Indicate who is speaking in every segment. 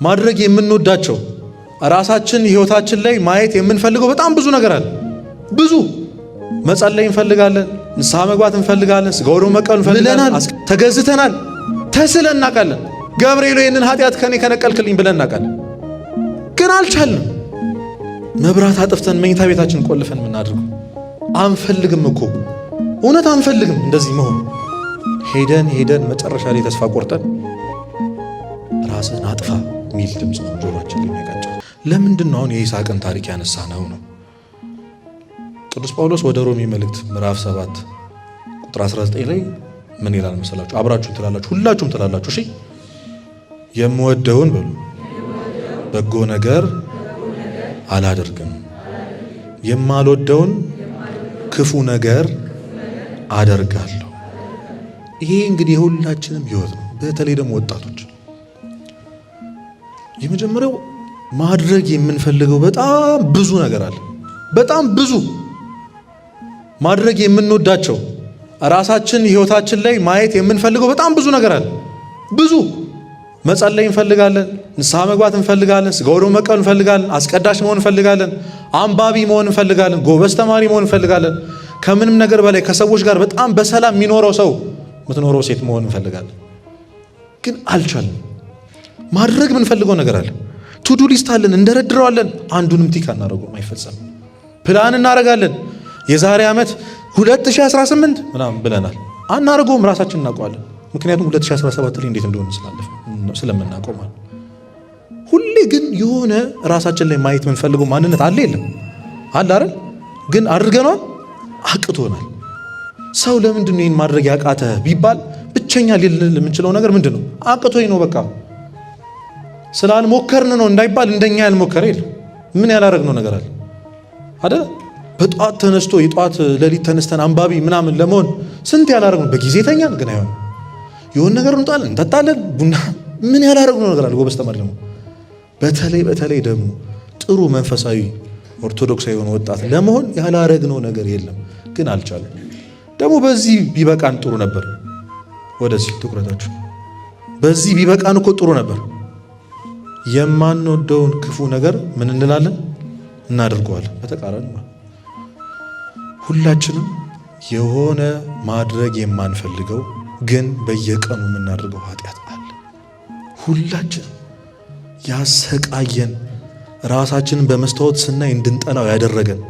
Speaker 1: ማድረግ የምንወዳቸው ራሳችን ህይወታችን ላይ ማየት የምንፈልገው በጣም ብዙ ነገር አለ። ብዙ መጸለይ እንፈልጋለን፣ ንስሐ መግባት እንፈልጋለን፣ ስጋ ወደሙ መቀበል እንፈልጋለን። ተገዝተናል፣ ተስለን እናውቃለን። ገብርኤል ይህንን ኃጢአት ከኔ ከነቀልክልኝ ብለን እናውቃለን። ግን አልቻልንም። መብራት አጥፍተን መኝታ ቤታችን ቆልፈን የምናደርገው አንፈልግም እኮ እውነት አንፈልግም እንደዚህ መሆን። ሄደን ሄደን መጨረሻ ላይ ተስፋ ቆርጠን ራስህን አጥፋ የሚል ድምፅ ነው ጆሮአችን ላይ የሚያቃጭል። ለምንድን ነው አሁን የይስሐቅን ታሪክ ያነሳ ነው ነው? ቅዱስ ጳውሎስ ወደ ሮሜ መልእክት ምዕራፍ 7 ቁጥር 19 ላይ ምን ይላል መሰላችሁ? አብራችሁን ትላላችሁ፣ ሁላችሁም ትላላችሁ። እሺ የምወደውን በሉ በጎ ነገር አላደርግም፣ የማልወደውን ክፉ ነገር አደርጋለሁ። ይሄ እንግዲህ የሁላችንም ህይወት ነው። በተለይ ደግሞ ወጣቶች የመጀመሪያው ማድረግ የምንፈልገው በጣም ብዙ ነገር አለ። በጣም ብዙ ማድረግ የምንወዳቸው ራሳችን ህይወታችን ላይ ማየት የምንፈልገው በጣም ብዙ ነገር አለ። ብዙ መጸለይ እንፈልጋለን፣ ንስሐ መግባት እንፈልጋለን፣ ስጋ ወደሙ መቀበል እንፈልጋለን፣ አስቀዳሽ መሆን እንፈልጋለን፣ አንባቢ መሆን እንፈልጋለን፣ ጎበዝ ተማሪ መሆን እንፈልጋለን። ከምንም ነገር በላይ ከሰዎች ጋር በጣም በሰላም የሚኖረው ሰው የምትኖረው ሴት መሆን እንፈልጋለን። ግን አልቻልንም። ማድረግ የምንፈልገው ነገር አለ። to-do list አለን፣ እንደረድረዋለን። አንዱንም tick አናደርገውም፣ አይፈጸምም። ፕላን እናደርጋለን። የዛሬ ዓመት 2018 ምናምን ብለናል፣ አናደርገውም። ራሳችን እናውቀዋለን። ምክንያቱም 2017 ላይ እንዴት እንደሆነ ስላለፈ ስለምናውቀው ማለት። ሁሌ ግን የሆነ ራሳችን ላይ ማየት የምንፈልገው ማንነት አለ የለም? አለ አይደል? ግን አድርገነዋል፣ አቅቶናል። ሰው ለምንድን ነው ይህን ማድረግ ያቃተ ቢባል ብቸኛ ሊል የምንችለው ነገር ምንድን ነው? አቅቶኝ ነው በቃ ስላልሞከርን ነው እንዳይባል እንደኛ ያልሞከረ የለም። ምን ያላረግነው ነገር አለ አይደል? በጠዋት ተነስቶ የጠዋት ሌሊት ተነስተን አንባቢ ምናምን ለመሆን ስንት ያላረግነው፣ በጊዜ ተኛን ግን አይሆንም። የሆነ ነገር እንጣለን፣ እንጠጣለን፣ ቡና ምን ያላረግነው ነገር አለ። ጎበዝ ተማሪ ደግሞ በተለይ በተለይ ደግሞ ጥሩ መንፈሳዊ ኦርቶዶክሳዊ የሆነ ወጣት ለመሆን ያላረግነው ነገር የለም፣ ግን አልቻለም። ደግሞ በዚህ ቢበቃን ጥሩ ነበር። ወደዚህ ትኩረታችሁ በዚህ ቢበቃን እኮ ጥሩ ነበር። የማንወደውን ክፉ ነገር ምን እንላለን? እናደርገዋለን። በተቃራኒ ሁላችንም የሆነ ማድረግ የማንፈልገው ግን በየቀኑ የምናደርገው ኃጢአት አለ። ሁላችንም ያሰቃየን ራሳችንን በመስታወት ስናይ እንድንጠላው ያደረገን፣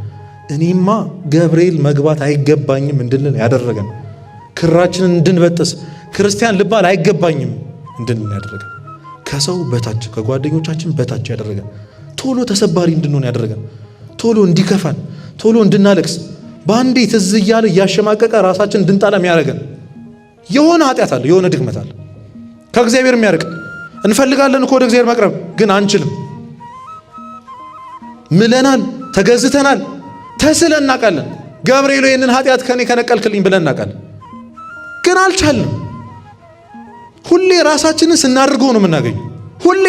Speaker 1: እኔማ ገብርኤል መግባት አይገባኝም እንድንል ያደረገን፣ ክራችንን እንድንበጥስ ክርስቲያን ልባል አይገባኝም እንድንል ያደረገን፣ ከሰው በታች ከጓደኞቻችን በታች ያደረገን፣ ቶሎ ተሰባሪ እንድንሆን ያደረገን፣ ቶሎ እንዲከፋን፣ ቶሎ እንድናለቅስ፣ በአንዴ ትዝ እያለ እያሸማቀቀ ራሳችን እንድንጠላ የሚያደርገን የሆነ ኃጢአት አለ፣ የሆነ ድክመት አለ። ከእግዚአብሔር የሚያርቅ እንፈልጋለን እኮ ወደ እግዚአብሔር መቅረብ ግን አንችልም። ምለናል፣ ተገዝተናል፣ ተስለን እናውቃለን። ገብርኤል ይህንን ኃጢአት ከኔ ከነቀልክልኝ ብለን እናውቃለን፣ ግን አልቻልንም። ሁሌ ራሳችንን ስናደርገው ነው የምናገኘው። ሁሌ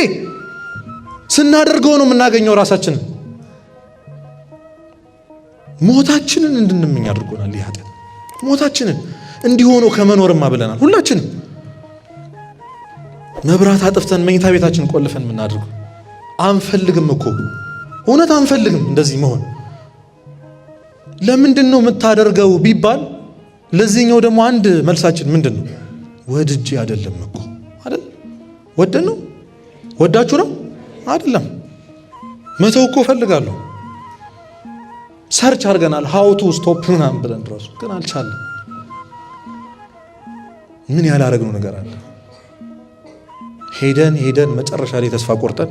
Speaker 1: ስናደርገው ነው የምናገኘው ራሳችንን። ሞታችንን እንድንመኝ አድርጎናል። ይህ ኃጢአት ሞታችንን እንዲሆኑ ከመኖርማ ብለናል። ሁላችንም መብራት አጥፍተን መኝታ ቤታችን ቆልፈን የምናደርገው አንፈልግም እኮ እውነት አንፈልግም እንደዚህ መሆን። ለምንድን ነው የምታደርገው ቢባል ለዚህኛው ደግሞ አንድ መልሳችን ምንድን ነው? ወድጄ አይደለም እኮ አይደል? ወደን ነው ወዳችሁ ነው አይደለም። መተው እኮ እፈልጋለሁ። search አድርገናል how to stop ምናምን ብለን ድረሱ ግን አልቻለም። ምን ያላረግነው ነገር አለ? ሄደን ሄደን መጨረሻ ላይ ተስፋ ቆርጠን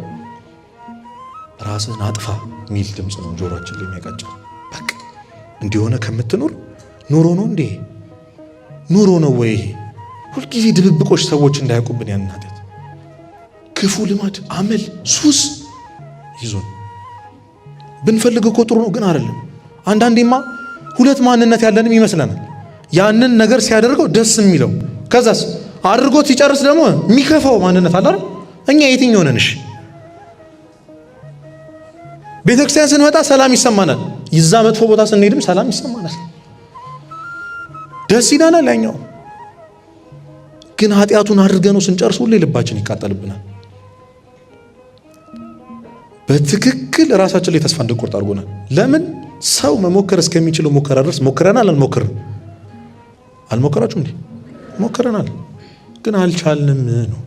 Speaker 1: ራስህን አጥፋ የሚል ድምፅ ነው ጆሮአችን ላይ የሚያቃጭል። በቃ እንዲሆነ ከምትኖር ኑሮ ነው እንዴ? ኑሮ ነው ወይ ይሄ? ሁልጊዜ ድብብቆች ሰዎች እንዳያውቁብን ያንን ኃጢአት፣ ክፉ ልማድ፣ አመል፣ ሱስ ይዞን ብንፈልግ እኮ ጥሩ ነው፣ ግን አይደለም። አንዳንዴማ ሁለት ማንነት ያለንም ይመስለናል። ያንን ነገር ሲያደርገው ደስ የሚለው ከዛስ አድርጎት ሲጨርስ ደግሞ የሚከፋው ማንነት አለ አይደል? እኛ የትኛው ነን? እሺ ቤተክርስቲያን ስንመጣ ሰላም ይሰማናል። ይዛ መጥፎ ቦታ ስንሄድም ሰላም ይሰማናል፣ ደስ ይለናል። ያኛው ግን ኃጢአቱን አድርገነው ስንጨርስ ሁሌ ልባችን ይቃጠልብናል። በትክክል ራሳችን ላይ ተስፋ እንድንቆርጥ አድርጎናል። ለምን ሰው መሞከር እስከሚችለው ሙከራ ድረስ ሞክረናል። አልሞክርም? አልሞከራችሁም እንዴ? ሞክረናል፣ ግን አልቻልንም ነው።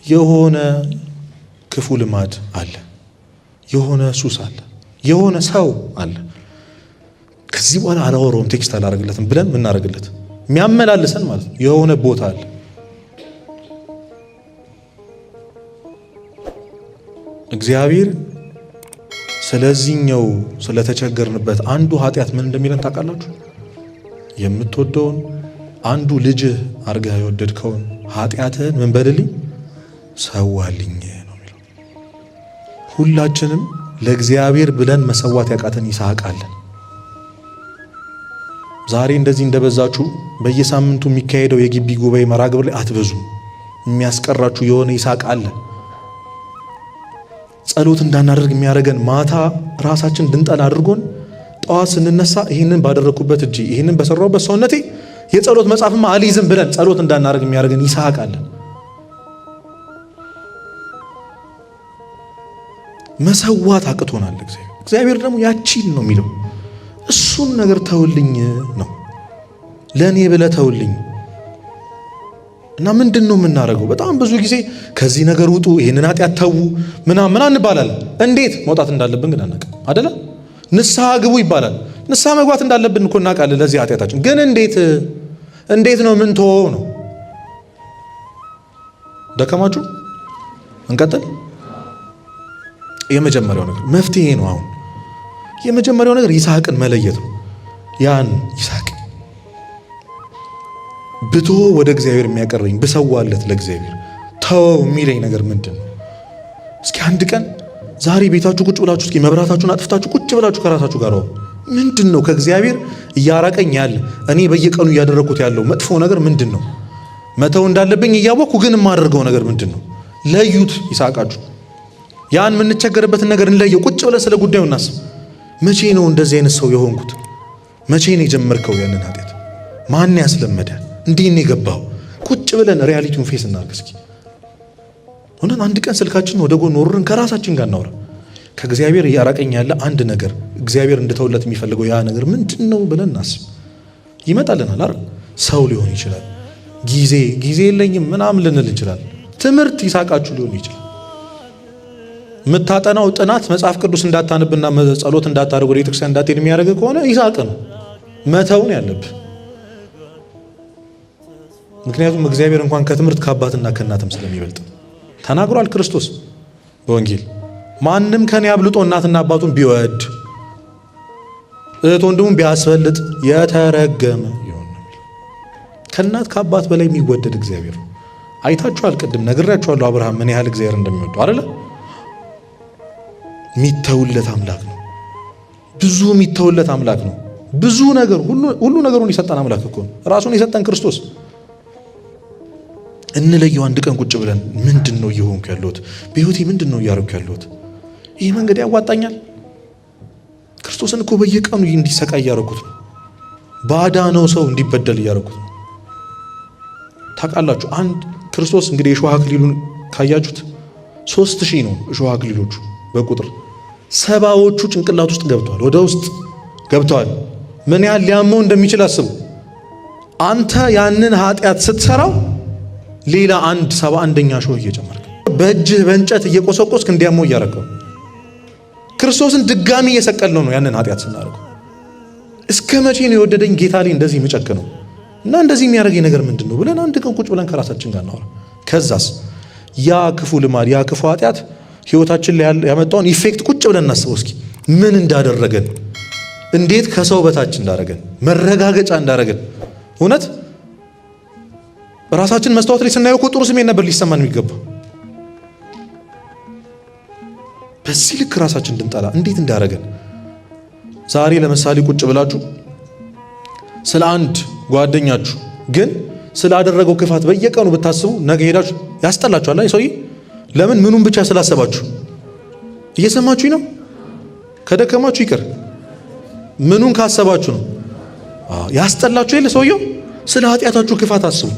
Speaker 1: የሆነ ክፉ ልማድ አለ፣ የሆነ ሱስ አለ፣ የሆነ ሰው አለ። ከዚህ በኋላ አላወራውም፣ text አላረግለትም ብለን ምናረግለት የሚያመላልሰን ማለት ነው። የሆነ ቦታ አለ። እግዚአብሔር ስለዚህኛው ስለተቸገርንበት አንዱ ኃጢአት ምን እንደሚለን ታውቃላችሁ? የምትወደውን አንዱ ልጅህ አርገህ የወደድከውን ኃጢአትህን ምን በልልኝ ሰዋልኝ ነው የሚለው። ሁላችንም ለእግዚአብሔር ብለን መሰዋት ያቃተን ይስሐቅ አለን። ዛሬ እንደዚህ እንደበዛችሁ በየሳምንቱ የሚካሄደው የግቢ ጉባኤ መርሃ ግብር ላይ አትበዙም። የሚያስቀራችሁ የሆነ ይስሐቅ አለ። ጸሎት እንዳናደርግ የሚያደርገን ማታ ራሳችን እንድንጠላ አድርጎን ጠዋት ስንነሳ ይህንን ባደረግኩበት እጅ ይህንን በሰራሁበት ሰውነቴ የጸሎት መጽሐፍማ አልይዝም ብለን ጸሎት እንዳናደርግ የሚያደርገን ይስሐቅ አለ። መሰዋት አቅቶናል። እግዚአብሔር ደግሞ ያቺን ነው የሚለው፣ እሱን ነገር ተውልኝ ነው ለእኔ ብለህ ተውልኝ። እና ምንድን ነው የምናደርገው? በጣም ብዙ ጊዜ ከዚህ ነገር ውጡ፣ ይህንን ኃጢአት ተዉ ምናምን ምናምን እንባላለን። እንዴት መውጣት እንዳለብን ግን አናውቅም አደለ? ንስሐ ግቡ ይባላል። ንስሐ መግባት እንዳለብን እኮ እናውቃለን ለዚህ ኃጢአታችን። ግን እንዴት እንዴት ነው ምን ተወው ነው። ደከማችሁ? እንቀጥል። የመጀመሪያው ነገር መፍትሄ ነው። አሁን የመጀመሪያው ነገር ይስሐቅን መለየት ነው። ያን ይስሐቅ ብቶ ወደ እግዚአብሔር የሚያቀርበኝ ብሰዋለት ለእግዚአብሔር ተወው የሚለኝ ነገር ምንድን ነው? እስኪ አንድ ቀን ዛሬ ቤታችሁ ቁጭ ብላችሁ እስኪ መብራታችሁን አጥፍታችሁ ቁጭ ብላችሁ ከራሳችሁ ጋር አውሩ። ምንድን ነው ከእግዚአብሔር እያራቀኝ ያለ እኔ በየቀኑ እያደረግኩት ያለው መጥፎ ነገር ምንድን ነው? መተው እንዳለብኝ እያወቅኩ ግን የማደርገው ነገር ምንድን ነው? ለዩት። ይስሐቃችሁ ያን የምንቸገርበትን ነገር እንለየው። ቁጭ ብለን ስለ ጉዳዩ እናስብ። መቼ ነው እንደዚህ አይነት ሰው የሆንኩት? መቼ ነው የጀመርከው ያንን ኃጢአት? ማን ያስለመደ? እንዲህ ነው የገባው? ቁጭ ብለን reality ውን face እናድርግ እስኪ። እውነት አንድ ቀን ስልካችንን ወደ ጎን ወርውረን ከራሳችን ጋር እናውራ። ከእግዚአብሔር እያራቀኝ ያለ አንድ ነገር እግዚአብሔር እንድተውለት የሚፈልገው ያ ነገር ምንድን ነው ብለን እናስብ። ይመጣልናል አይደል? ሰው ሊሆን ይችላል፣ ጊዜ ጊዜ የለኝም ምናምን ልንል እንችላለን። ትምህርት ይሳቃችሁ ሊሆን ይችላል። የምታጠናው ጥናት መጽሐፍ ቅዱስ እንዳታንብና ጸሎት እንዳታደርግ ወደ ቤተክርስቲያን እንዳትሄድ የሚያደርግ ከሆነ ይሳቅ ነው፣ መተውን ያለብህ። ምክንያቱም እግዚአብሔር እንኳን ከትምህርት ከአባትና ከእናትም ስለሚበልጥ ተናግሯል ክርስቶስ በወንጌል ማንም ከኔ አብልጦ እናትና አባቱን ቢወድ እህት ወንድሙን ቢያስበልጥ የተረገመ ይሁን ነው የሚለው። ከእናት ከአባት በላይ የሚወደድ እግዚአብሔር ነው። አይታችኋል፣ ቅድም ነግሬያችኋለሁ አብርሃም ምን ያህል እግዚአብሔር እንደሚወደው አይደለ? የሚተውለት አምላክ ነው። ብዙ የሚተውለት አምላክ ነው። ብዙ ነገር ሁሉ ነገሩን የሰጠን አምላክ እኮ ነው። ራሱን የሰጠን ክርስቶስ። እንለየው አንድ ቀን ቁጭ ብለን ምንድን ነው እየሆንኩ ያለሁት? በህይወቴ ምንድን ነው እያደረኩ ያለሁት? ይህ መንገድ ያዋጣኛል? ክርስቶስን እኮ በየቀኑ እንዲሰቃይ እያደረኩት ነው። ባዳነው ሰው እንዲበደል እያደረኩት ነው። ታውቃላችሁ፣ አንድ ክርስቶስ እንግዲህ የእሾህ አክሊሉን ካያችሁት 3000 ነው እሾህ አክሊሎቹ በቁጥር 70ዎቹ ጭንቅላት ውስጥ ገብተዋል፣ ወደ ውስጥ ገብተዋል። ምን ያህል ሊያመው እንደሚችል አስቡ። አንተ ያንን ኃጢአት ስትሰራው ሌላ አንድ 71ኛ እሾህ እየጨመርክ በእጅህ በእንጨት እየቆሰቆስክ እንዲያመው እያደረገው ክርስቶስን ድጋሚ እየሰቀልነው ነው ያንን ኃጢአት ስናደርገው። እስከ መቼ ነው የወደደኝ ጌታ ላይ እንደዚህ የምጨክነው እና እንደዚህ የሚያደርገኝ ነገር ምንድን ነው ብለን አንድ ቀን ቁጭ ብለን ከራሳችን ጋር እናወራ። ከዛስ ያ ክፉ ልማድ ያ ክፉ ኃጢአት ህይወታችን ላይ ያመጣውን effect ቁጭ ብለን እናስበው እስኪ። ምን እንዳደረገን፣ እንዴት ከሰው በታች እንዳደረገን፣ መረጋገጫ እንዳደረገን። እውነት ራሳችን መስታወት ላይ ስናየው እኮ ጥሩ ስሜት ነበር ሊሰማን የሚገባው። በዚህ ልክ ራሳችን እንድንጠላ እንዴት እንዳደረገን። ዛሬ ለምሳሌ ቁጭ ብላችሁ ስለ አንድ ጓደኛችሁ ግን ስላደረገው ክፋት በየቀኑ ብታስቡ ነገ ሄዳችሁ ያስጠላችኋል። አይ ሰውዬ ለምን ምኑን ብቻ ስላሰባችሁ። እየሰማችሁኝ ነው? ከደከማችሁ ይቅር። ምኑን ካሰባችሁ ነው ያስጠላችሁ የለ ሰውየው። ስለ ኃጢአታችሁ ክፋት አስቡ።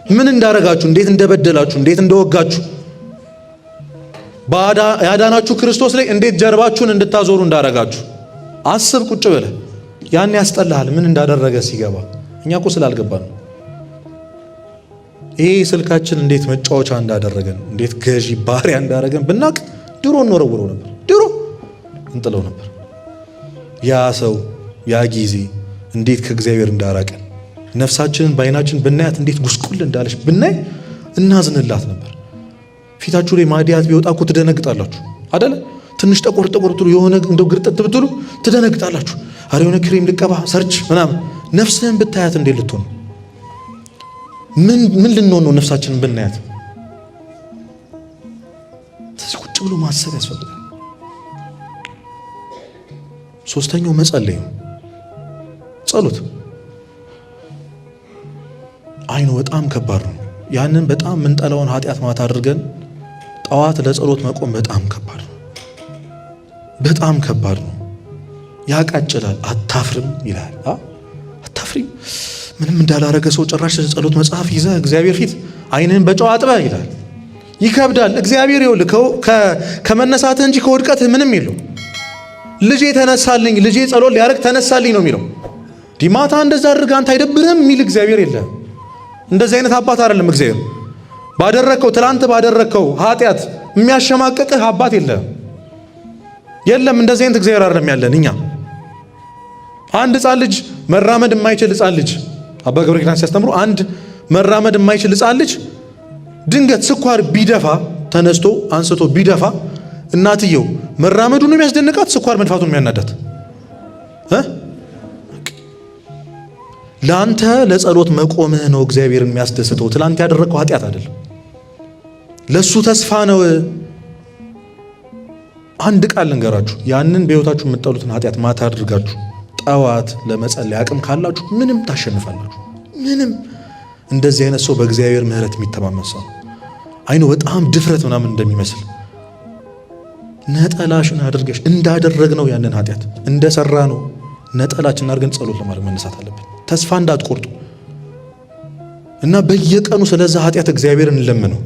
Speaker 1: ምን እንዳረጋችሁ፣ እንዴት እንደበደላችሁ፣ እንዴት እንደወጋችሁ። ያዳናችሁ ክርስቶስ ላይ እንዴት ጀርባችሁን እንድታዞሩ እንዳረጋችሁ አስብ። ቁጭ ብለህ ያን ያስጠላሃል። ምን እንዳደረገ ሲገባ እኛ እኮ ስላልገባ ነው። ይሄ ስልካችን እንዴት መጫወቻ እንዳደረገን እንዴት ገዢ ባሪያ እንዳደረገን ብናቅ ድሮ እንወረውረው ነበር፣ ድሮ እንጥለው ነበር። ያ ሰው ያ ጊዜ እንዴት ከእግዚአብሔር እንዳራቀን ነፍሳችንን በአይናችን ብናያት እንዴት ጉስቁል እንዳለች ብናይ እናዝንላት ነበር። ፊታችሁ ላይ ማዲያት ቢወጣ እኮ ትደነግጣላችሁ አደለ? ትንሽ ጠቆር ጠቆር ብትሉ የሆነ እንደው ግርጥት ብትሉ ትደነግጣላችሁ። አረ የሆነ ክሬም ልቀባ search ምናምን። ነፍስህን ብታያት እንዴት ልትሆን ምን ምን ልንሆን ነው? ነፍሳችንን ብናያት። ስለዚህ ቁጭ ብሎ ማሰብ ያስፈልጋል። ሶስተኛው መጸለይ ነው። ጸሎት አይኖ በጣም ከባድ ነው። ያንን በጣም የምንጠላውን ኃጢአት ማታ አድርገን ጠዋት ለጸሎት መቆም በጣም ከባድ ነው። በጣም ከባድ ነው። ያቃጭላል። አታፍርም ይላል። አታፍሪም ምንም እንዳላረገ ሰው ጭራሽ ጸሎት መጽሐፍ ይዘህ እግዚአብሔር ፊት ዓይንህን በጨው አጥበህ ይላል። ይከብዳል። እግዚአብሔር ይኸውልህ ከመነሳትህ እንጂ ከውድቀትህ ምንም የለው። ልጄ ተነሳልኝ፣ ልጄ ጸሎት ሊያደርግ ተነሳልኝ ነው የሚለው። ዲማታ እንደዛ አድርገህ አንተ አይደብርህም የሚል እግዚአብሔር የለም። እንደዚህ አይነት አባት አይደለም እግዚአብሔር። ባደረከው ትላንት ባደረከው ኃጢአት የሚያሸማቅቅህ አባት የለም፣ የለም። እንደዚህ አይነት እግዚአብሔር አይደለም ያለን እኛ። አንድ ሕፃን ልጅ መራመድ የማይችል ሕፃን ልጅ አባ ገብረ ኪዳን ሲያስተምሩ አንድ መራመድ የማይችል ሕፃን ልጅ ድንገት ስኳር ቢደፋ ተነስቶ አንስቶ ቢደፋ እናትየው መራመዱ ነው የሚያስደንቃት፣ ስኳር መድፋቱ ነው የሚያናዳት። ለአንተ ለጸሎት መቆምህ ነው እግዚአብሔርን የሚያስደስተው። ትላንት ያደረግከው ኃጢአት አይደለም፣ ለሱ ተስፋ ነው። አንድ ቃል ልንገራችሁ፣ ያንን በሕይወታችሁ የምትጠሉትን ኃጢአት ማታ አድርጋችሁ ጠዋት ለመጸለይ አቅም ካላችሁ ምንም ታሸንፋላችሁ። ምንም እንደዚህ አይነት ሰው በእግዚአብሔር ምሕረት የሚተማመን ሰው አይኖ በጣም ድፍረት ምናምን እንደሚመስል ነጠላሽን አድርገሽ እንዳደረግነው ያንን ኃጢአት እንደሰራ ነው ነጠላችን አድርገን ጸሎት ለማድረግ መነሳት አለብን። ተስፋ እንዳትቆርጡ እና በየቀኑ ስለዛ ኃጢአት እግዚአብሔርን እንለምነው።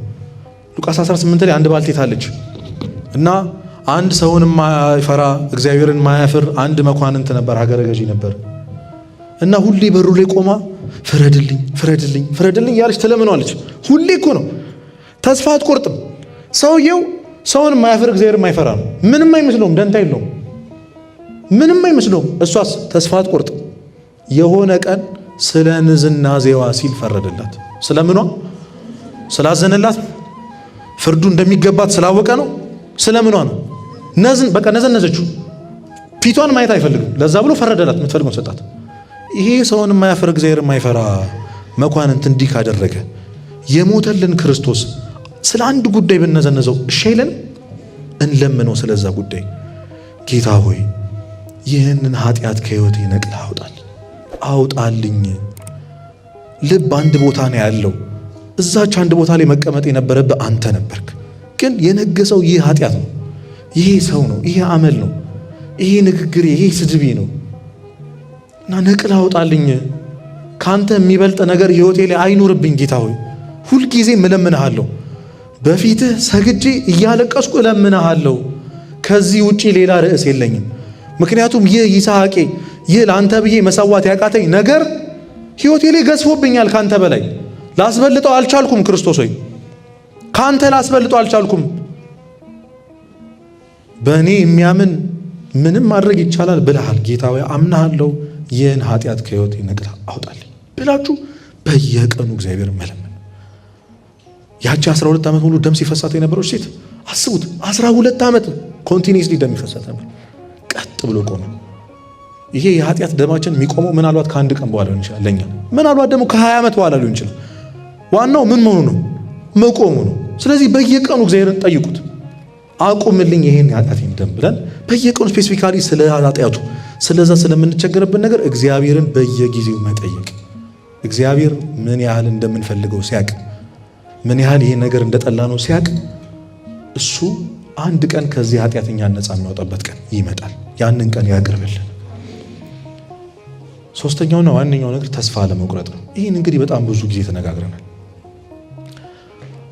Speaker 1: ሉቃስ 18 ላይ አንድ ባልቴት አለች እና አንድ ሰውን የማይፈራ እግዚአብሔርን የማያፍር አንድ መኳንንት ነበር፣ ሀገረ ገዢ ነበር። እና ሁሌ በሩ ላይ ቆማ ፍረድልኝ፣ ፍረድልኝ፣ ፍረድልኝ እያለች ትለምነዋለች። ሁሌ እኮ ነው፣ ተስፋ አትቆርጥም። ሰውየው ሰውን የማያፍር እግዚአብሔር የማይፈራ ነው። ምንም አይመስለውም፣ ደንታ የለውም፣ ምንም አይመስለውም። እሷስ ተስፋ አትቆርጥም። የሆነ ቀን ስለ ንዝናዜዋ ሲል ፈረደላት። ስለምኗ? ስላዘነላት፣ ፍርዱ እንደሚገባት ስላወቀ ነው። ስለምኗ ነው? ነዝን በቃ ነዘነዘችው። ፊቷን ማየት አይፈልግም። ለዛ ብሎ ፈረደላት፣ የምትፈልገውን ሰጣት። ይሄ ሰውን የማያፍር እግዚአብሔር የማይፈራ መኳንንት እንዲህ ካደረገ የሞተልን ክርስቶስ ስለ አንድ ጉዳይ ብነዘነዘው እሺ አይለንም? እንለምነው ስለዛ ጉዳይ። ጌታ ሆይ ይህንን ኃጢአት ከሕይወቴ ነቅለህ አውጣል አውጣልኝ። ልብ አንድ ቦታ ነው ያለው። እዛች አንድ ቦታ ላይ መቀመጥ የነበረብህ አንተ ነበርክ። ግን የነገሰው ይህ ኃጢአት ነው፣ ይሄ ሰው ነው፣ ይሄ አመል ነው፣ ይሄ ንግግሬ፣ ይሄ ስድቤ ነው እና ነቅለህ አውጣልኝ። ካንተ የሚበልጥ ነገር ሕይወቴ ላይ አይኑርብኝ ጌታ ሆይ ሁልጊዜ እለምንሃለሁ። በፊትህ ሰግጄ እያለቀስኩ እለምንሃለሁ። ከዚህ ውጪ ሌላ ርዕስ የለኝም። ምክንያቱም ይህ ይስሐቄ ይህ ለአንተ ብዬ መሰዋት ያቃተኝ ነገር ሕይወቴ ላይ ገዝፎብኛል። ካንተ በላይ ላስበልጠው አልቻልኩም። ክርስቶስ ሆይ ካንተ ላስበልጠው አልቻልኩም። በእኔ የሚያምን ምንም ማድረግ ይቻላል ብለሃል ጌታ ሆይ አምናሃለሁ። ይህን ኃጢአት ከሕይወቴ ነቅለህ አውጣልኝ ብላችሁ በየቀኑ እግዚአብሔር መለመን። ያቺ 12 ዓመት ሙሉ ደም ሲፈሳት የነበረች ሴት አስቡት፣ 12 ዓመት continuously ደም ይፈሳት ነበር። ቀጥ ብሎ ቆመ። ይሄ የኃጢአት ደማችን የሚቆመው ምናልባት ከአንድ ቀን በኋላ ሊሆን ይችላል፣ ለኛ ምናልባት ደግሞ ከ20 ዓመት በኋላ ሊሆን ይችላል። ዋናው ምን መሆኑ ነው? መቆሙ ነው። ስለዚህ በየቀኑ እግዚአብሔርን ጠይቁት፣ አቁምልኝ ይሄን የኃጢአቴን ደም ብለን በየቀኑ specifically ስለ ኃጢአቱ ስለዛ ስለምንቸገርበት ነገር እግዚአብሔርን በየጊዜው መጠየቅ። እግዚአብሔር ምን ያህል እንደምንፈልገው ሲያቅ፣ ምን ያህል ይሄን ነገር እንደጠላ ነው ሲያቅ፣ እሱ አንድ ቀን ከዚህ ኃጢአተኛ ነፃ የሚያወጣበት ቀን ይመጣል። ያንን ቀን ያቅርብልን። ሶስተኛውና ዋነኛው ነገር ተስፋ አለመቁረጥ ነው። ይህን እንግዲህ በጣም ብዙ ጊዜ ተነጋግረናል።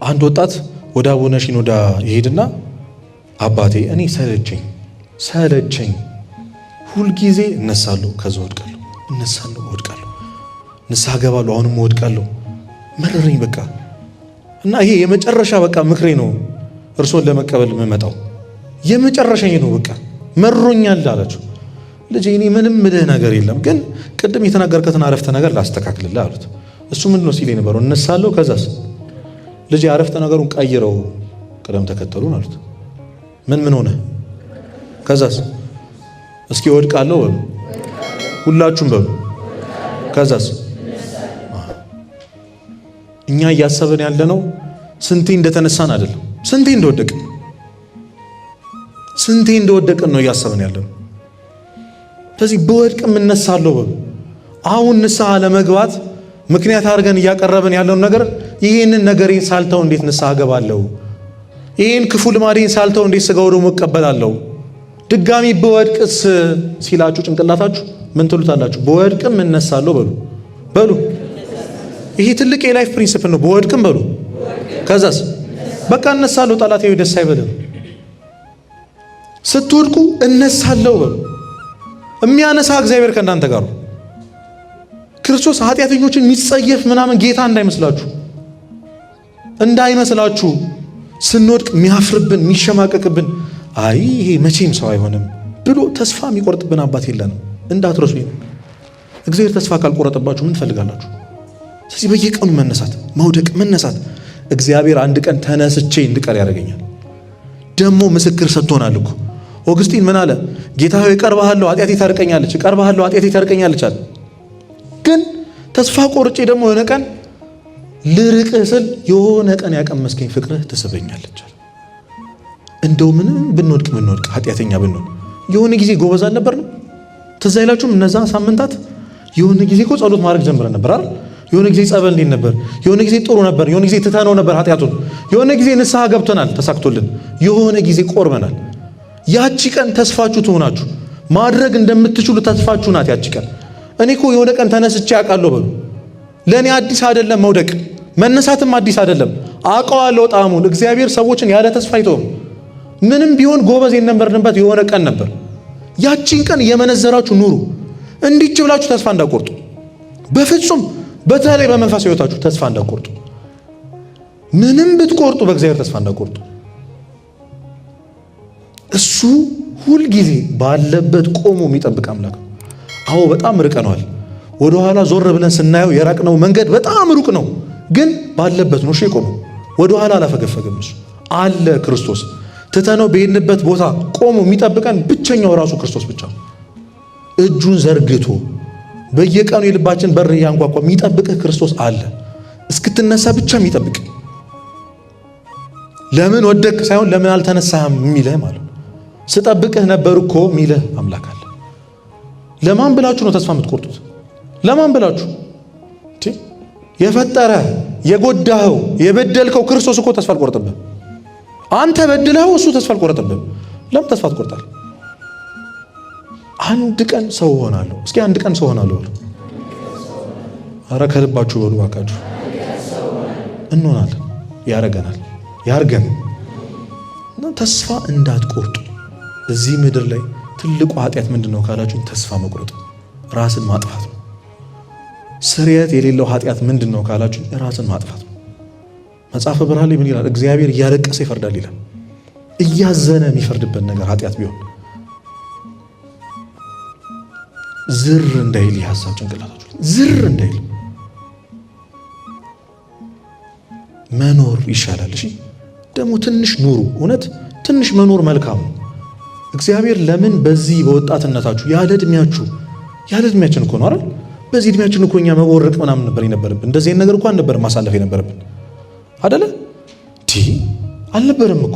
Speaker 1: አንድ ወጣት ወደ አቡነ ሺኖዳ ይሄድና አባቴ እኔ ሰለቸኝ ሰለቸኝ፣ ሁልጊዜ እነሳለሁ፣ ከዛ ወድቃለሁ፣ እነሳለሁ፣ ወድቃለሁ፣ ንስሐ ገባለሁ፣ አሁንም ወድቃለሁ፣ መረረኝ በቃ እና ይሄ የመጨረሻ በቃ ምክሬ ነው፣ እርሶን ለመቀበል የምመጣው የመጨረሻ ነው፣ በቃ መሮኛል አላቸው። ልጄ እኔ ምንም ምልህ ነገር የለም፣ ግን ቅድም የተናገርከትን አረፍተ ነገር ላስተካክልልህ አሉት። እሱ ምንድን ነው ሲል የነበረው? እነሳለሁ፣ ከዛስ? ልጄ አረፍተ ነገሩን ቀይረው ቅደም ተከተሉን አሉት። ምን ምን ሆነ? ከዛስ? እስኪ እወድቃለሁ በሉ፣ ሁላችሁም በሉ። ከዛስ? እኛ እያሰብን ያለነው ስንቴ እንደተነሳን አይደለም፣ ስንቴ እንደወደቅን ስንቴ እንደወደቅን ነው እያሰብን ያለነው። ስለዚህ ብወድቅም እነሳለሁ በሉ። አሁን ንስሐ ለመግባት ምክንያት አድርገን እያቀረብን ያለውን ነገር ይህንን ነገሬን ሳልተው እንዴት ንስሐ እገባለሁ? ይህን ክፉ ልማዴን ሳልተው እንዴት ሥጋ ወደሙ እቀበላለሁ? ድጋሚ ብወድቅስ ሲላችሁ ጭንቅላታችሁ ምን ትሉታላችሁ? ብወድቅም እነሳለሁ በሉ በሉ። ይሄ ትልቅ የ life principle ነው። ብወድቅም በሉ፣ ከዛስ በቃ እነሳለሁ። ጠላቴ ደስ አይበልም። ስትወድቁ እነሳለሁ በሉ። የሚያነሳ እግዚአብሔር ከእናንተ ጋር ነው። ክርስቶስ ኃጢአተኞችን የሚጸየፍ ምናምን ጌታ እንዳይመስላችሁ እንዳይመስላችሁ። ስንወድቅ የሚያፍርብን የሚሸማቀቅብን፣ አይ ይሄ መቼም ሰው አይሆንም ብሎ ተስፋ የሚቆርጥብን አባት የለንም። እንዳትረሱ። እግዚአብሔር ተስፋ ካልቆረጠባችሁ ምን ትፈልጋላችሁ? ስለዚህ በየቀኑ መነሳት፣ መውደቅ፣ መነሳት። እግዚአብሔር አንድ ቀን ተነስቼ እንድቀር ያደርገኛል። ደግሞ ምስክር ሰጥቶናል እኮ። ኦግስጢን ምን አለ? ጌታ ሆይ እቀርብሃለሁ፣ ኃጢአቴ ታርቀኛለች፣ እቀርብሃለሁ፣ ኃጢአቴ ታርቀኛለች አለ። ግን ተስፋ ቆርጬ ደግሞ የሆነ ቀን ልርቅህ ስል የሆነ ቀን ያቀመስከኝ ፍቅርህ ትስበኛለች አለ። እንደው ምንም ብንወድቅ ብንወድቅ ኃጢአተኛ ብንሆን የሆነ ጊዜ ጎበዝ አልነበርንም? ትዝ አይላችሁም? እነዛ ሳምንታት የሆነ ጊዜ እኮ ጸሎት ማድረግ ጀምረን ነበር አይደል? የሆነ ጊዜ ጸበል እንዴት ነበር? የሆነ ጊዜ ጥሩ ነበር። የሆነ ጊዜ ትተነው ነበር ኃጢአቱን። የሆነ ጊዜ ንስሐ ገብተናል ተሳክቶልን። የሆነ ጊዜ ቆርበናል። ያቺ ቀን ተስፋችሁ ትሆናችሁ ማድረግ እንደምትችሉ ተስፋችሁ ናት ያቺ ቀን። እኔ እኮ የሆነ ቀን ተነስቼ አውቃለሁ በሉ። ለእኔ አዲስ አይደለም መውደቅ፣ መነሳትም አዲስ አይደለም። አውቀዋለሁ ጣዕሙን። እግዚአብሔር ሰዎችን ያለ ተስፋ አይተውም። ምንም ቢሆን ጎበዝ የነበርንበት የሆነ ቀን ነበር። ያቺን ቀን እየመነዘራችሁ ኑሩ። እንዲች ብላችሁ ተስፋ እንዳቆርጡ በፍጹም። በተለይ በመንፈሳዊ ሕይወታችሁ ተስፋ እንዳቆርጡ። ምንም ብትቆርጡ በእግዚአብሔር ተስፋ እንዳቆርጡ። እሱ ሁልጊዜ ባለበት ቆሞ የሚጠብቅ አምላክ ነው። አዎ በጣም ርቀነዋል። ወደኋላ ዞር ብለን ስናየው የራቅነው መንገድ በጣም ሩቅ ነው፣ ግን ባለበት ነው እሺ የቆመው። ወደኋላ አላፈገፈገም። እሱ አለ ክርስቶስ። ትተነው በሄድንበት ቦታ ቆሞ የሚጠብቀን ብቸኛው ራሱ ክርስቶስ ብቻ ነው። እጁን ዘርግቶ በየቀኑ የልባችን በር እያንኳኳ የሚጠብቅህ ክርስቶስ አለ። እስክትነሳ ብቻ የሚጠብቅ ለምን ወደቅ ሳይሆን ለምን አልተነሳህም የሚልህ ማለት ነው። ስጠብቅህ ነበር እኮ የሚልህ አምላክ አለ። ለማን ብላችሁ ነው ተስፋ የምትቆርጡት? ለማን ብላችሁ? የፈጠረ የጎዳኸው የበደልከው ክርስቶስ እኮ ተስፋ አልቆረጠብህም። አንተ በድለኸው እሱ ተስፋ አልቆረጠብህም። ለምን ተስፋ ትቆርጣለህ? አንድ ቀን ሰው እሆናለሁ። እስኪ አንድ ቀን ሰው እሆናለሁ በሉ። ኧረ ከልባችሁ በሉ እባካችሁ። እንሆናለን። ያረገናል፣ ያርገን። እና ተስፋ እንዳትቆርጡ። እዚህ ምድር ላይ ትልቁ ኃጢአት ምንድን ነው ካላችሁኝ፣ ተስፋ መቁረጥ፣ ራስን ማጥፋት ነው። ስርየት የሌለው ኃጢአት ምንድን ነው ካላችሁኝ፣ ራስን ማጥፋት ነው። መጽሐፈ ብርሃን ላይ ምን ይላል? እግዚአብሔር እያለቀሰ ይፈርዳል ይላል። እያዘነ የሚፈርድበት ነገር ኃጢአት ቢሆን ዝር እንዳይል የሀሳብ ጭንቅላታችሁ ዝር እንዳይል መኖር ይሻላል። እሺ ደግሞ ትንሽ ኑሩ። እውነት ትንሽ መኖር መልካም ነው። እግዚአብሔር ለምን በዚህ በወጣትነታችሁ ያለ እድሜያችሁ ያለ እድሜያችን እኮ ነው አይደል? በዚህ እድሜያችን እኮ እኛ መቦረቅ ምናምን ነበር የነበረብን። እንደዚህ ነገር እኮ አልነበረም ማሳለፍ የነበረብን አደለ? አልነበረም እኮ።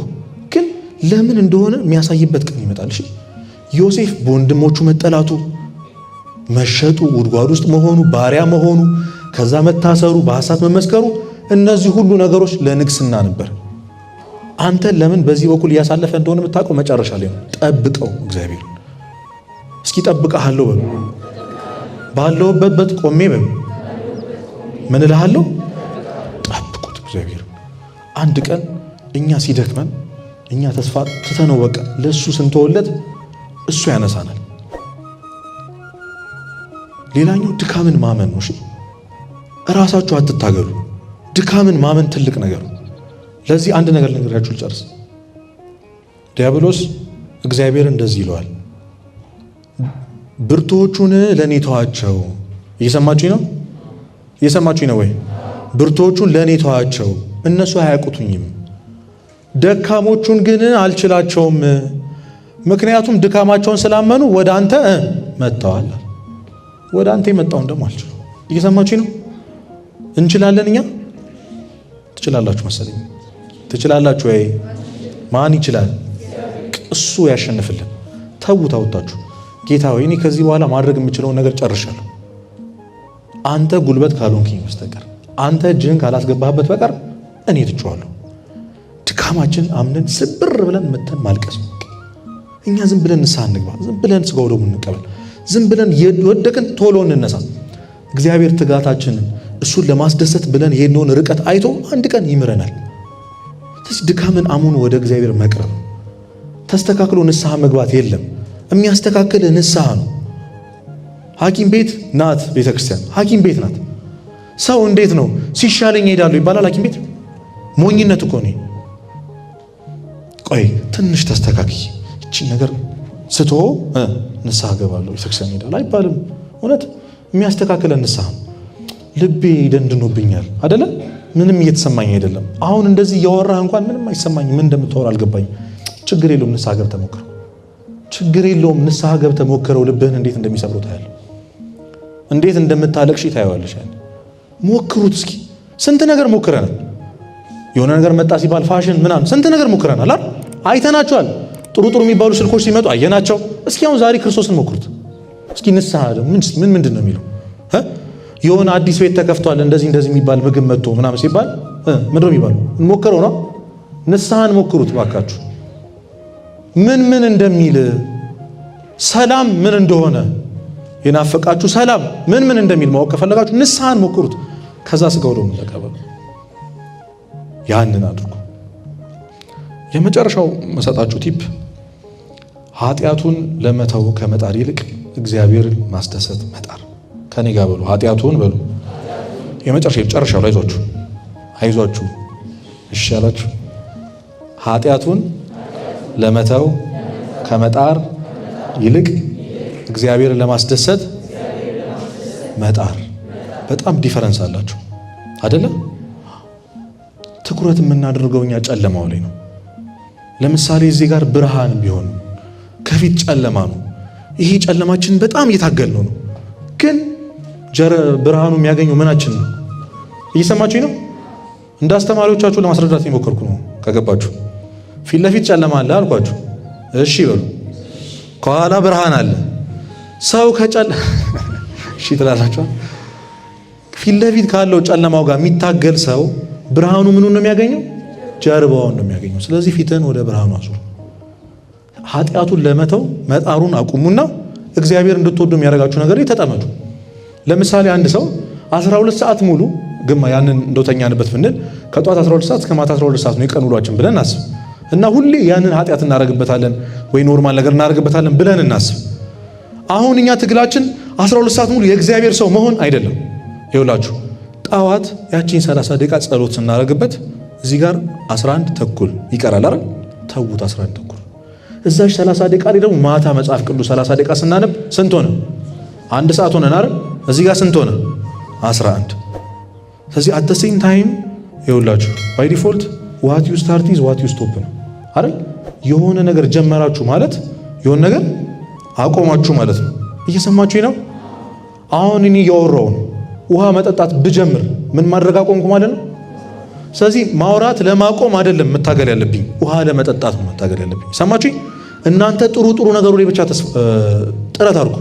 Speaker 1: ግን ለምን እንደሆነ የሚያሳይበት ቀን ይመጣል። እሺ ዮሴፍ በወንድሞቹ መጠላቱ፣ መሸጡ፣ ጉድጓድ ውስጥ መሆኑ፣ ባሪያ መሆኑ፣ ከዛ መታሰሩ፣ በሐሰት መመስከሩ፣ እነዚህ ሁሉ ነገሮች ለንግስና ነበር። አንተ ለምን በዚህ በኩል እያሳለፈ እንደሆነ የምታውቀው መጨረሻ ላይ ነው። ጠብቀው እግዚአብሔር። እስኪ ጠብቀሃለሁ በሉ። ባለሁበት ቆሜ በሉ። ምን እልሃለሁ? ጠብቁት እግዚአብሔር። አንድ ቀን እኛ ሲደክመን እኛ ተስፋ ትተነው በቃ ለእሱ ስንተወለት እሱ ያነሳናል። ሌላኛው ድካምን ማመን ነው። እሺ እራሳችሁ አትታገሉ። ድካምን ማመን ትልቅ ነገር ነው። ለዚህ አንድ ነገር ልንገራችሁ ልጨርስ። ዲያብሎስ እግዚአብሔር እንደዚህ ይለዋል፣ ብርቱዎቹን ለእኔ ተዋቸው። እየሰማችሁኝ ነው? እየሰማችሁኝ ነው ወይ? ብርቱዎቹን ለእኔ ተዋቸው፣ እነሱ አያውቁትኝም። ደካሞቹን ግን አልችላቸውም፣ ምክንያቱም ድካማቸውን ስላመኑ ወደ አንተ መጥተዋል። ወደ አንተ የመጣውን ደግሞ አልችልም። እየሰማችሁኝ ነው? እንችላለን እኛ። ትችላላችሁ መሰለኝ። ትችላላችሁ ወይ? ማን ይችላል? እሱ ያሸንፍልን። ተዉት፣ አውጣችሁ ጌታ ሆይ እኔ ከዚህ በኋላ ማድረግ የምችለውን ነገር ጨርሻለሁ። አንተ ጉልበት ካልሆንክኝ በስተቀር አንተ እጅህን ካላስገባህበት በቀር እኔ ትቼዋለሁ። ድካማችን አምነን ስብር ብለን መተን ማልቀስ ነው። እኛ ዝም ብለን ንስሐ እንግባ፣ ዝም ብለን ስጋ ወደሙ እንቀበል፣ ዝም ብለን የወደቅን ቶሎ እንነሳ። እግዚአብሔር ትጋታችንን እሱን ለማስደሰት ብለን የሄድነውን ርቀት አይቶ አንድ ቀን ይምረናል። ስለዚህ ድካምን አምኖ ወደ እግዚአብሔር መቅረብ፣ ተስተካክሎ ንስሐ መግባት የለም። የሚያስተካክል ንስሐ ነው። ሐኪም ቤት ናት ቤተክርስቲያን፣ ሐኪም ቤት ናት። ሰው እንዴት ነው ሲሻለኝ እሄዳለሁ ይባላል ሐኪም ቤት? ሞኝነት እኮ ነው። ቆይ ትንሽ ተስተካክይ እቺ ነገር ስቶ ንስሐ ገባለሁ ቤተክርስቲያን እሄዳለሁ አይባልም። እውነት የሚያስተካክለን ንስሐ ነው። ልቤ ደንድኖብኛል አደለ? ምንም እየተሰማኝ አይደለም። አሁን እንደዚህ እያወራህ እንኳን ምንም አይሰማኝም። ምን እንደምታወራ አልገባኝም። ችግር የለውም ንስሐ ገብተህ ሞክረው። ችግር የለውም ንስሐ ገብተህ ሞክረው። ልብህን እንዴት እንደሚሰብረው ታያለህ። እንዴት እንደምታለቅሽ ታየዋለሽ። ሞክሩት እስኪ። ስንት ነገር ሞክረናል። የሆነ ነገር መጣ ሲባል ፋሽን ምናምን ስንት ነገር ሞክረናል አይደል? አይተናቸዋል። ጥሩ ጥሩ የሚባሉ ስልኮች ሲመጡ አየናቸው። እስኪ አሁን ዛሬ ክርስቶስን ሞክሩት እስኪ። ንስሐ ምን ምንድን ነው የሚለው? የሆነ አዲስ ቤት ተከፍቷል እንደዚህ እንደዚህ የሚባል ምግብ መጥቶ ምናምን ሲባል ምንድን ነው የሚባለው? እንሞክረው ነው። ንስሐን ሞክሩት ባካችሁ። ምን ምን እንደሚል ሰላም ምን እንደሆነ የናፈቃችሁ ሰላም ምን ምን እንደሚል ማወቅ ከፈለጋችሁ ንስሐን ሞክሩት። ከዛ ስጋው ደግሞ ተቀበሉ። ያንን አድርጉ። የመጨረሻው መሰጣችሁ tip ኃጢአቱን ለመተው ከመጣር ይልቅ እግዚአብሔርን ማስደሰት መጣር። ከኔ ጋር በሉ፣ ኃጢአቱን በሉ። የመጨረሻ ጨርሻው አይዟችሁ፣ አይዟችሁ፣ እሺ ያላችሁ ኃጢአቱን ለመተው ከመጣር ይልቅ እግዚአብሔርን ለማስደሰት መጣር። በጣም difference አላቸው አይደለም? ትኩረት የምናደርገው እኛ ጨለማው ላይ ነው። ለምሳሌ እዚህ ጋር ብርሃን ቢሆን ከፊት ጨለማ ነው። ይሄ ጨለማችን በጣም እየታገልነው ነው፣ ግን ብርሃኑ የሚያገኘው ምናችን ነው? እየሰማችሁኝ ነው? እንደ አስተማሪዎቻችሁ ለማስረዳት የሞከርኩ ነው። ከገባችሁ ፊት ለፊት ጨለማ አለ አልኳችሁ። እሺ በሉ። ከኋላ ብርሃን አለ። ሰው ከጨለ እሺ ትላላችሁ። ፊት ለፊት ካለው ጨለማው ጋር የሚታገል ሰው ብርሃኑ ምኑን ነው የሚያገኘው? ጀርባውን ነው የሚያገኘው። ስለዚህ ፊትህን ወደ ብርሃኑ አዙር። ኃጢአቱን ለመተው መጣሩን አቁሙና እግዚአብሔር እንድትወዱ የሚያደርጋችሁ ነገር ላይ ተጠመዱ። ለምሳሌ አንድ ሰው 12 ሰዓት ሙሉ ግማ ያንን እንደተኛንበት ብንል ከጧት 12 ሰዓት እስከ ማታ 12 ሰዓት ነው የቀን ውሏችን ብለን እናስብ እና ሁሌ ያንን ኃጢአት እናደርግበታለን ወይ normal ነገር እናደርግበታለን ብለን እናስብ። አሁን እኛ ትግላችን 12 ሰዓት ሙሉ የእግዚአብሔር ሰው መሆን አይደለም። ይኸውላችሁ ጠዋት ያቺን 30 ደቂቃ ጸሎት ስናደርግበት እዚህ ጋር 11 ተኩል ይቀራል አይደል? ተዉት 11 ተኩል። እዛች 30 ደቂቃ ላይ ደግሞ ማታ መጽሐፍ ቅዱስ 30 ደቂቃ ስናነብ ስንት ሆነ? አንድ ሰዓት ሆነን አይደል? እዚህ ጋር ስንት ሆነ? 11። ስለዚህ at the same time ይኸውላችሁ by default what you start is what you stop ነው አይደል? የሆነ ነገር ጀመራችሁ ማለት የሆነ ነገር አቆማችሁ ማለት ነው። እየሰማችሁኝ ነው? አሁን እኔ እያወራሁ ነው። ውሃ መጠጣት ብጀምር ምን ማድረግ አቆምኩ ማለት ነው? ስለዚህ ማውራት ለማቆም አይደለም መታገል ያለብኝ፣ ውሃ ለመጠጣት ነው መታገል ያለብኝ። ሰማችሁኝ? እናንተ ጥሩ ጥሩ ነገሩ ላይ ብቻ ጥረት አድርጉ።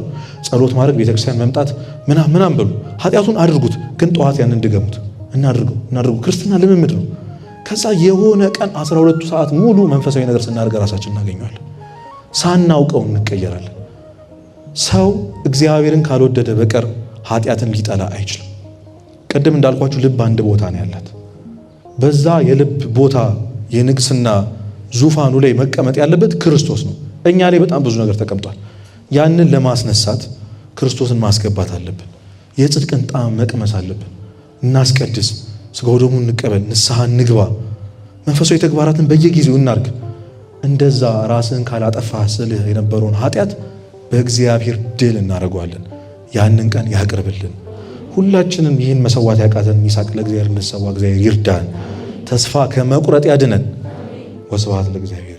Speaker 1: ጸሎት ማድረግ፣ ቤተክርስቲያን መምጣት ምናምን ምናምን በሉ። ኃጢአቱን አድርጉት፣ ግን ጠዋት ያንን ድገሙት። እናድርገው እናድርገው። ክርስትና ልምምድ ነው። ከዛ የሆነ ቀን 12 ሰዓት ሙሉ መንፈሳዊ ነገር ስናደርግ ራሳችን እናገኘዋለን። ሳናውቀው እንቀየራለን። ሰው እግዚአብሔርን ካልወደደ በቀር ኃጢአትን ሊጠላ አይችልም። ቅድም እንዳልኳችሁ ልብ አንድ ቦታ ነው ያላት። በዛ የልብ ቦታ የንግስና ዙፋኑ ላይ መቀመጥ ያለበት ክርስቶስ ነው። እኛ ላይ በጣም ብዙ ነገር ተቀምጧል። ያንን ለማስነሳት ክርስቶስን ማስገባት አለብን። የጽድቅን ጣዕም መቅመስ አለብን። እናስቀድስ፣ ስጋው ደሙ እንቀበል፣ ንስሐ እንግባ፣ መንፈሳዊ ተግባራትን በየጊዜው እናርግ። እንደዛ ራስን ካላጠፋ ስልህ የነበረውን ኃጢአት በእግዚአብሔር ድል እናደርገዋለን። ያንን ቀን ያቅርብልን። ሁላችንም ይህን መሰዋት ያቃተን ይስሐቅ ለእግዚአብሔር እንሰዋ። እግዚአብሔር ይርዳን፣ ተስፋ ከመቁረጥ ያድነን። ወስብሐት ለእግዚአብሔር።